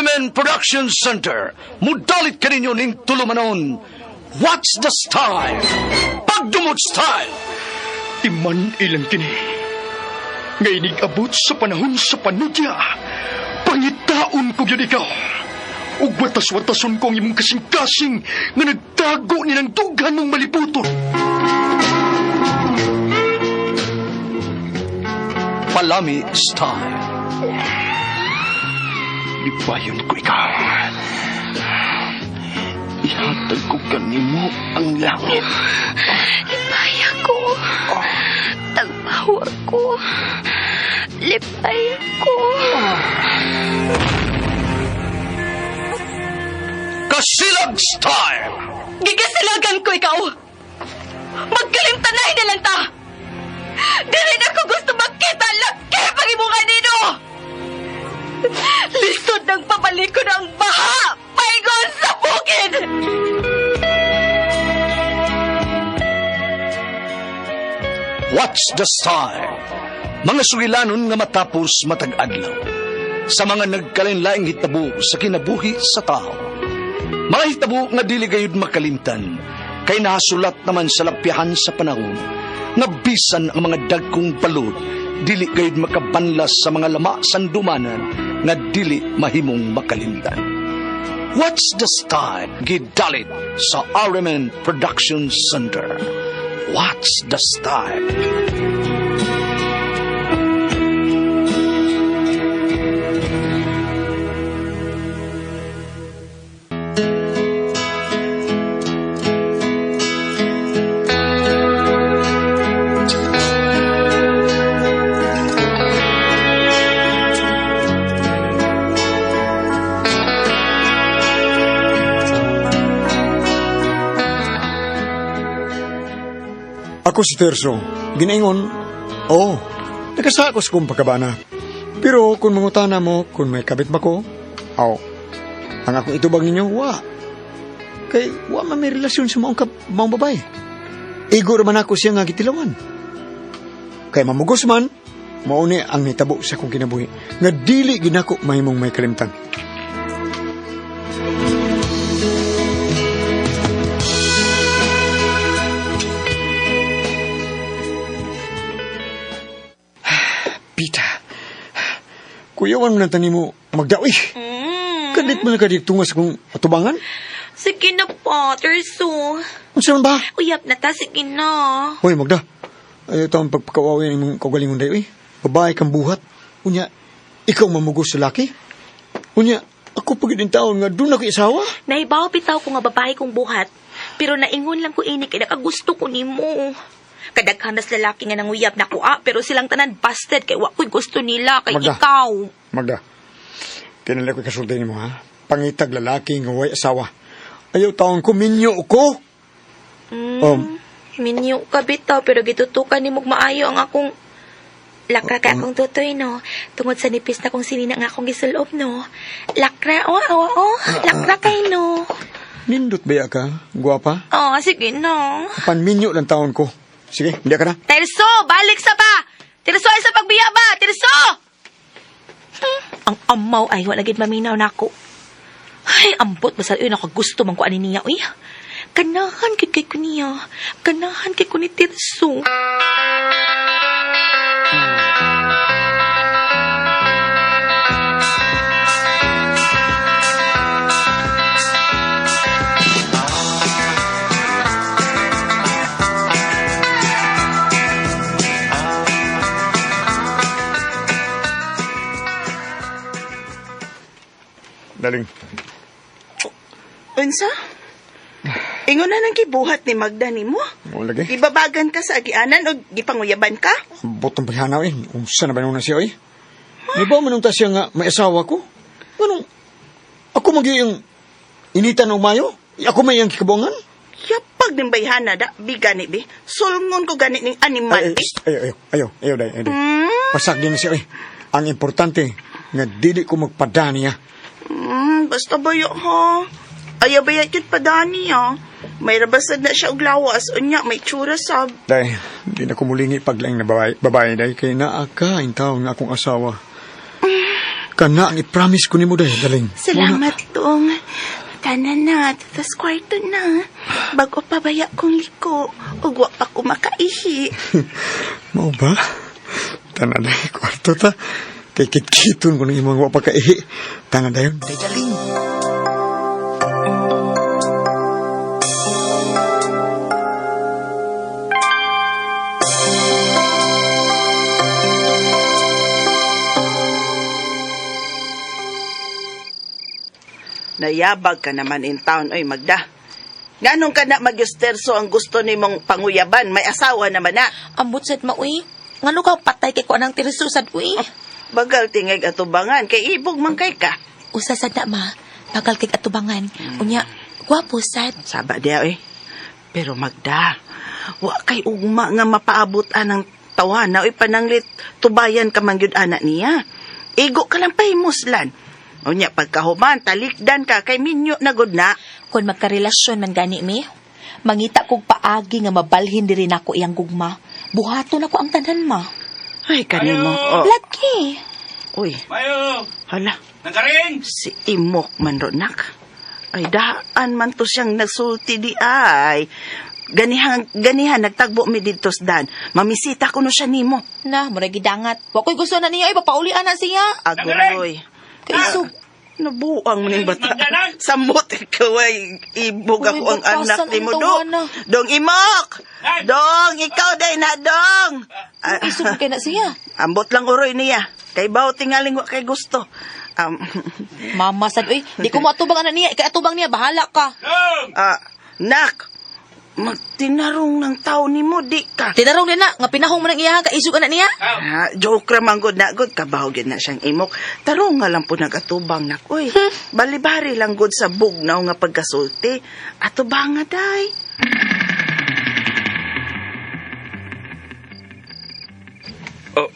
RMN Production Center, mudalit kaninyo ning tulumanon. What's the style? Pagdumot style! Iman ilang kini. Nga inig-abot sa panahon sa panudya. Pangitaon ko yun ikaw. Ug watas-watason ko ang imong kasing-kasing nga nagtago ni ng dughan mong maliputon. Palami style. Lipayon ko ikaw. Ihatag ko kanimo ang langit. Lipay ako. Tagpawa ko. Lipay ako. Kasilag style! Gigasilagan ko ikaw. Magkalimtanay na lang ta. Dili na ko gusto makita laki pag imong kanino. Lisod ng pabalik ko ng baha. Paingon sa bukid. What's the style? Mga sugilanon nga matapos matag adlaw. Sa mga nagkalain-laing hitabo sa kinabuhi sa tao. Mga hitabo nga dili gayud makalimtan, kay nasulat naman sa lapyahan sa panahon, nga bisan ang mga dagkong balod, dili gayud makabanlas sa mga lama sandumanan nga dili mahimong makalimtan. What's the style? Gidalit sa RMN Production Center. What's the style? Ako si Terso. Ginaingon, oo, nakasakos kong pagkabana. Pero kung mangutana mo, kung may kabit ba ko, aw, ang akong itubag ninyo, wa. Kay, wa man may relasyon sa maong, maong babae. Igo man ako siya nga gitilawan. Kay mamugos man, mauni ang nitabo sa akong kinabuhi. Nga dili ginako mahimong may kalimtan. Pita, kuyawan mo na tani mo magdawi. Kadit mo na kadik tungas kong atubangan. Sige na po, Terso. Unsa man ba? Uyap na ta, sige na. Hoy, Magda. Ayaw taong pagpakawawi ng imong kaugalingon dayo, eh. Babae kang buhat. Unya, ikaw mamugos sa laki. Unya, ako pagid in taon nga doon ako isawa. Nahibaw bitaw ko nga babae kong buhat. Pero naingon lang ko ini kay nakagusto ko nimo. Kadaghan nas lalaki nga nanguyab na ko ah, pero silang tanan busted kay wa ko'y gusto nila kay Magda. ikaw. Magda, tinala ko kasulti nimo ha. Pangitag lalaki nga way asawa. Ayaw taon ko, minyo ko. Minyo ka bitaw pero gitutukan nimo og maayo ang akong Lakra ka akong tutoy no. Tungod sa nipis na kong sinina nga akong gisulob no. Lakra oh oh oh. Lakra kay no. Nindot ba ya ka, guwapa? Oh, sige no. Panminyo lang taon ko. Sige, hindi ka na. Terso, balik sa ba! Terso, ay sa pagbiya ba! Terso! Ang amaw ay wala gid maminaw nako. Ay, ambot masal yun ako gusto man ko ani niya uy. Ganahan kay kay ko niya. Ganahan kay ko ni Tirso. Daling. Unsa? Ingon na nang gibuhat ni Magda nimo? Mo lagi. Gibabagan ka sa agianan o gipanguyaban ka? Botong pagihanaw eh. Unsa na ba nung na siya eh? Di ba manong ta siya nga may asawa ko? Anong, ako magiging initan og mayo? Ako may iyang kikabungan? Yapag din bayhana da, bi gani bi. Sulngon ko gani ning animal. Ay, eh. ay, ayo, ayo, ayo, day, ayo, day. Pasak din na siya eh. Ang importante, nga dili ko magpada niya. Basta bayo ha. Ayaw ba yun pa dani ha? May rabasad na siya og lawas, unya may tsura sab. Day, di na kumulingi paglaing na babae, babae day, kay naa ka in taon nga akong asawa. Kana ang i-promise ko nimo day, daling. Salamat, Dong. Tanan na, tatas kwarto na. Bago pa baya kong liko, ug wa pa ko makaihi. Mao ba? Tanan day, kwarto ta. Kay kitkiton ko ng imong wa pa kaihi. Tanan dayon, day daling. Nayabag ka naman in town, oy Magda. Nganong ka na magyusterso ang gusto nimong panguyaban, may asawa naman na. Ambot sad ma uy. Ngano ka patay kay ko anang Tirso sad uy. Bagal tingag atubangan, kay ibog man kay ka. Usa sad na ma. Bagal kay atubangan. Unya, gwapo sad. Saba diya, oy. Pero Magda, wa kay ugma nga mapaabot anang tawana, oy pananglit tubayan ka man gyud ana niya. Igo ka lang pahimuslan. Unya pagkahuman, talikdan ka kay minyo na gud na. Kung magkarelasyon man gani mi, mangita kog paagi nga mabalhin diri nako iyang gugma. Buhaton ako ang tanan ma. Ay kanimo. Oh. Lagi. Uy, Mayo! hala. Nangkaring! Si Imok man ronak. Ay, daan man to siyang nagsulti di ay. Ganihan, ganihan, nagtagbo mi didto sa dan. Mamisita ko no siya nimo. Na, murag gidangat. Wa ko'y gusto na niya ay papaulian na siya. Aguroy. Kay isog. Nabuang mo ning bata. Magdanan! Samot ikaw ay ibog Uy, ako ang bakasan anak ang ni mo. Dong, tawana. dong Imok! Ay! Dong, ikaw day na, dong! Ah, Isog kay na siya. ambot lang uroy niya. Kay baw tingaling wa kay gusto. Mama sad uy, di ko moatubang ana niya, ikay atubang niya bahala ka. Dong! Ah, nak, magtinarong ng tao nimo di ka. Tinarong din na nga pinahong man ang iya ka isog ana niya. Ha, joke ra man gud na gud kabaw gyud na siyang imok. Tarong nga lang po nagatubang nak. Uy, balibari lang gud sa bugnaw nga pagkasulti. Atubang nga day. Oh,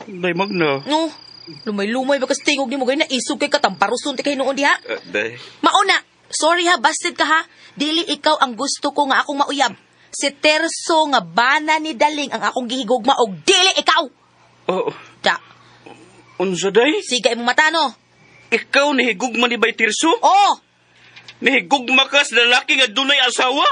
day Magna. No. Lumay-lumay ba kas tingog nimo gay na isog kay katamparuson ti kay noon diha. Day. Mauna, sorry ha, busted ka ha. Dili ikaw ang gusto ko nga akong mauyab. Si Terso nga bana ni Daling ang akong gihigugma og dili ikaw. Oh, Da, unsa day? siga imong mata no. Ikaw nihigugma ni Bay Tirso? Oh, Nihigugma ka sa lalaki nga dunay asawa?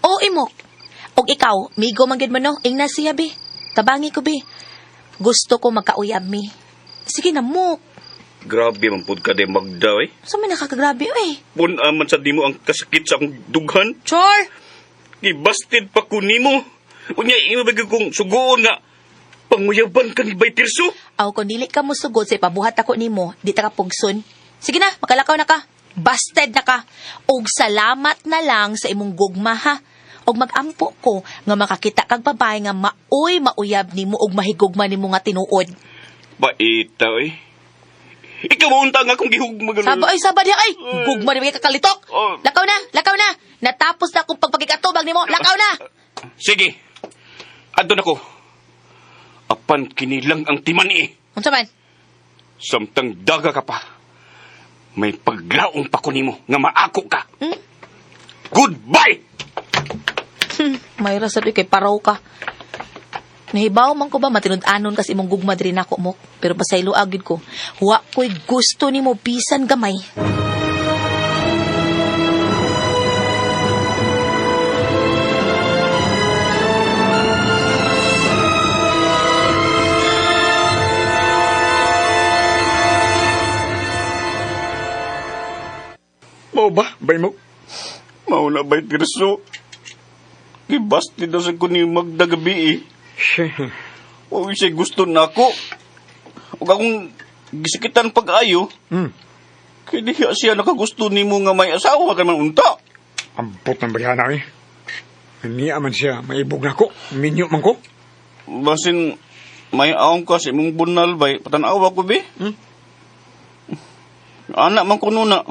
oh imok. Og ikaw, migo man gyud mo no, ingna siya bi. Tabangi ko bi. Gusto ko magkauyab mi. Sige na mo. Grabe man pud ka day Magda eh. Sa may nakakagrabe oy. Pun-a man sa nimo ang kasakit sa akong dughan. Chor! Gibasted pa ko nimo. Unya imo ba gyud kong sugoon nga panguyaban ka ni Bay Tirso? Aw, kung dili ka mosugod sa ipabuhat ako nimo, di ta ka pugson. Sige na, makalakaw na ka. Busted na ka. Og salamat na lang sa imong gugma ha. Og magampo ko nga makakita kag babae nga maoy mauyab nimo og mahigugma nimo nga tinuod. Baita eh. Ikaw mo unta nga akong gihugma ganun. Saba ay saba diha ay gugma ni kakalitok. Oh. Lakaw na, lakaw na. Natapos na akong pagpakikatubag nimo. Lakaw na. Sige. Adto na ko. Apan kinilang ang timan eh. Unsa man? Samtang daga ka pa. May paglaong pa ko nimo nga maako ka. Hmm? Goodbye! May rasa kay paraw ka. Nahibaw man ko ba matinud-anon kas imong gugma diri nako mo. Pero pasaylo agid ko. Wa ko'y gusto nimo bisan gamay. Mao ba, bay mo? Mao na ba'y Tirso? Gibasti daw sa ko ni Magda gabi eh. O siya gusto na ako. Ug akong gisakitan pag-ayo, kay diha siya nakagusto nimo nga may asawa ka man unta. Ambot ng bayana eh. Niya man siya, maibog na ko. Minyo man ko. Basin may aong ka sa imong bunal bay, patanawa ko bi. Hmm? Anak man ko nuna.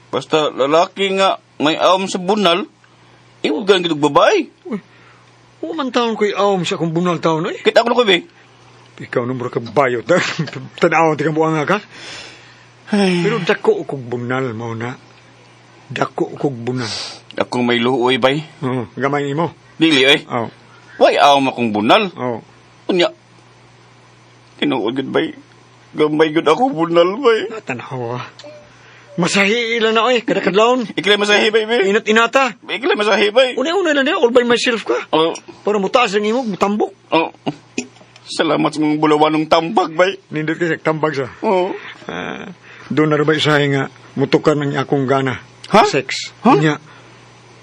Basta lalaki nga may aom sa bunal, iwag gan gid og babae. O man taon ko'y awom sa akong bunal taon eh. Kita ko na ko bi. Ikaw nung mura kag bayot. Tanaw, di ka buang ka. Pero dako kog bunal mao na. Dako kog bunal. Ako may luoy bay. Oo, gamay nimo. Dili oy. Oh, Way aw makong bunal. oh. Unya. Tinuod gud bay. Gamay gud ako bunal bay. Tanaw ah. Masahi ila na oy, kada kadlawon. Ikilay masahi bay bay. Inat inata. Ikilay masahi bay. Una-una lang niya, all by myself ka. Oh, Para mutaas ang imog, mutambok. oh. Salamat sa mga bulawanong tambag bay. Nindot ka tambag sa. Oh. Ah, doon na ba isahe nga mutukan ang akong gana. Ha? Sex. Ha? Unya,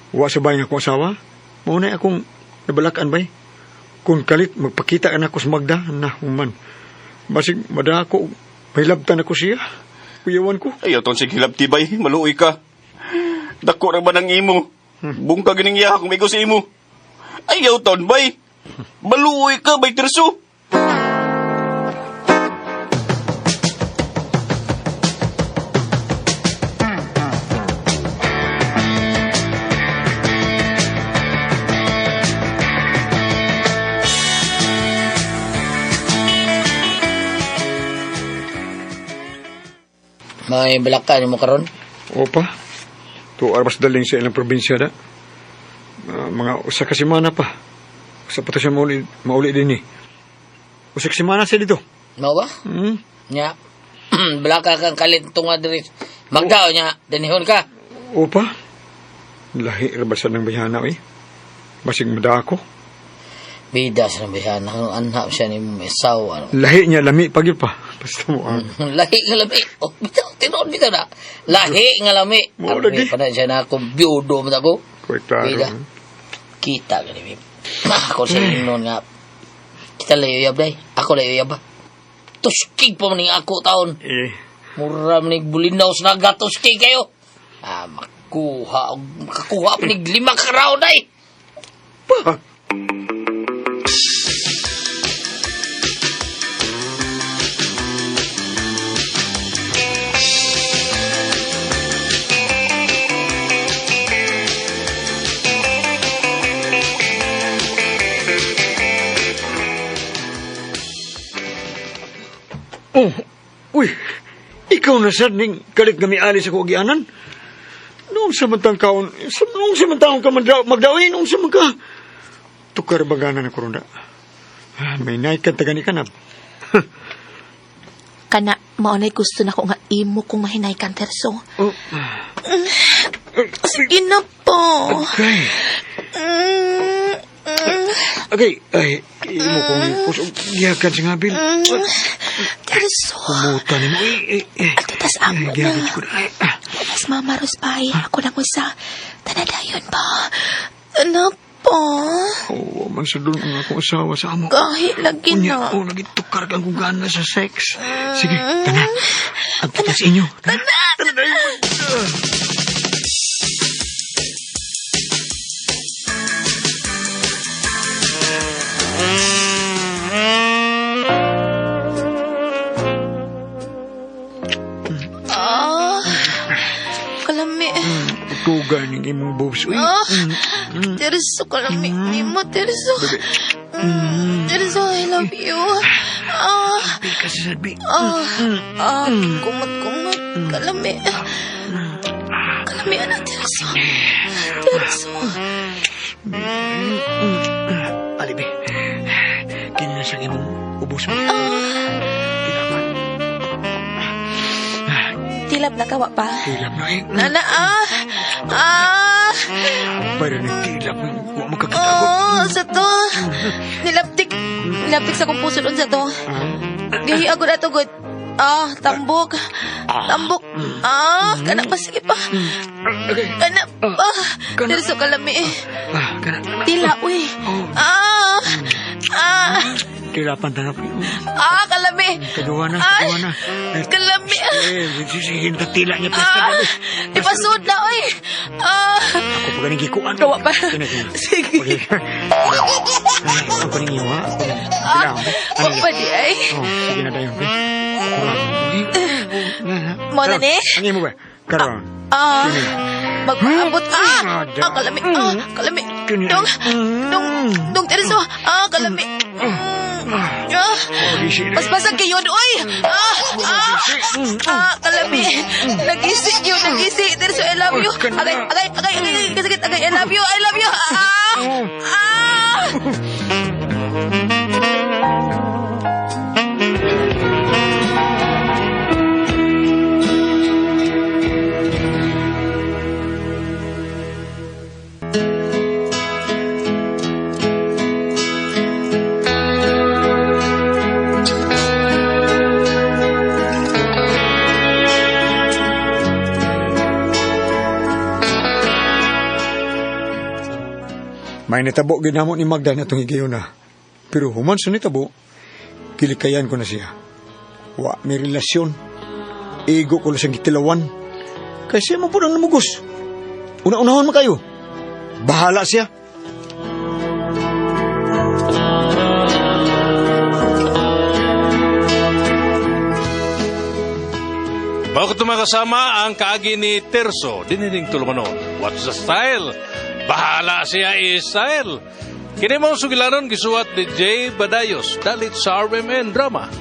wa sa bay nga akong asawa. Mao na akong nabalakan bay. Kung kalit magpakita ka na ako sa Magda, na human. Basig mada ako, mahilabtan ako siya. Kuyawan ko. Ayaw tong sige hilabti bay, maluoy ka. Dako ra ba ng imo? Bungka gining iya kung migo sa imo. Ayaw ton bay. Maluoy ka bay Tirso. May balakan mo karon? Opa, 2 hours daling sa ilang probinsya da. Ah, mga usa ka semana pa. Usa pa to siya mauli, mauli din eh. Usa ka semana siya dito. Mao ba? Hmm? Nya. Balaka kang kalit tunga diri. Magdao nya, dinihon ka. Opa, lahi ra ba sa ng bayana eh. Basig madako. Bida sa bayana, ang anha siya ni may asawa. Lahi niya lami pag yun pa. Basta mo ang. Lahi nga lami. Oh, bitaw tinuod bitaw na. Lahi nga lami. Mao lagi. Pa na siya na akong biyudo mo ko. Kwek klaro. Bida. Kita gani mi. Ako sa ingnon nga. Kita layo yab day. Ako layo yab ba. Tuskig pa man ning ako taon. Eh, Mura man ning bulinaw sa naga tuskig kayo. Ah, makuha. Makakuha pa ning 5 ka round ay. pa. Oh, uy, ikaw na sad ning kalit nga miali sa kuagianan. Noong sa man kaon, noong sa man taon ka magdawin, noong sa man ka. Tukar bagana na kurunda. Ah, may naikan tagani ka na. Kana, mao na'y gusto nako nga imo kong mahinaykan, Terso. Oh. Sige na po. Okay. Mm, mm, Okay, ay, imo kong kusog gihakan sa ngabil. Terso. Kumuta ni mo. Eh, eh, eh. Ato tas amo Ay, gihakan na. ko na. Ay, ah. Mas mama Rospay, ako lang usa. Tanadayon ba? Ano po? Oh, man sa doon ang akong asawa sa amo. Gahi lagi Unya, na. oh, lagi tukar kang kung gana sa sex. Sige, tana. At sa inyo. Tana. Tana. Tana. Ah, kalami. Tuga ning imong boobs. Uy. Ah, Terso, kalami. Nimo, Terso. Terso, I love you. Ah, Pika sa sabi. ah, ah, kumot-kumot. Kalami. Kalami, ano, Terso. Terso. Alibi. Kini na sa imong ubos mo. Tilapan. Tilab na kawa pa. Tilap na eh. Nana, ah! Ah! Pero nagtilap. Wa makakitago. Oh, sa to. Nilaptik. Nilaptik sa kong puso doon sa to. Gahi ako na to, good. Ah, tambok. Tambok. Ah, kana pa, sige pa. Okay. Kana pa. Kana. Terso kalami. Ah, kana. Tila, uy. Ah! Ah! Tilapan tanap. Ah, kalami. Kaduwa na, Ay, kaduwa na. Eh, Kalami. Eh, sisihin ta tila niya pesta. Ah, ipasud na, uy. Ah, Ako pa ganing gikuan. Gawa pa. Kini, kini. Sige. Okay. Ay, Ako ning iwa. Ako ning. Ah, Ano wa pa di ay. Oh, sige na dayon. Okay. Mo na ni? Ang imo ba? Karon. Ah, magpaabot. Ah, Ah, ah, kalami. Ah, kalami. Kini. Dong, dong, dong, Terso. Ah, kalami. Mm. Ah, paspasan kayo, oy! Ah, ah, ah, kalami. Nagisi yun, nagisi. Tirso, I love you. Agay, agay, agay, agay, kasakit, agay, I love you, I love you. Ah, ah. May nitabo ginamo ni Magda na itong higayuna. Pero human sa nitabo, kilikayan ko na siya. Wa may relasyon. Igo ko lang siyang gitilawan. Kaya siya mo po nang namugos. Una-unahon man kayo. Bahala siya. Bago ito makasama ang kaagi ni Terso, dinining tulumanon. What's the style? Bahala siya i-style. Kini mong sugilanon gisuwat ni Jay Badayos, dalit sa RMN Drama.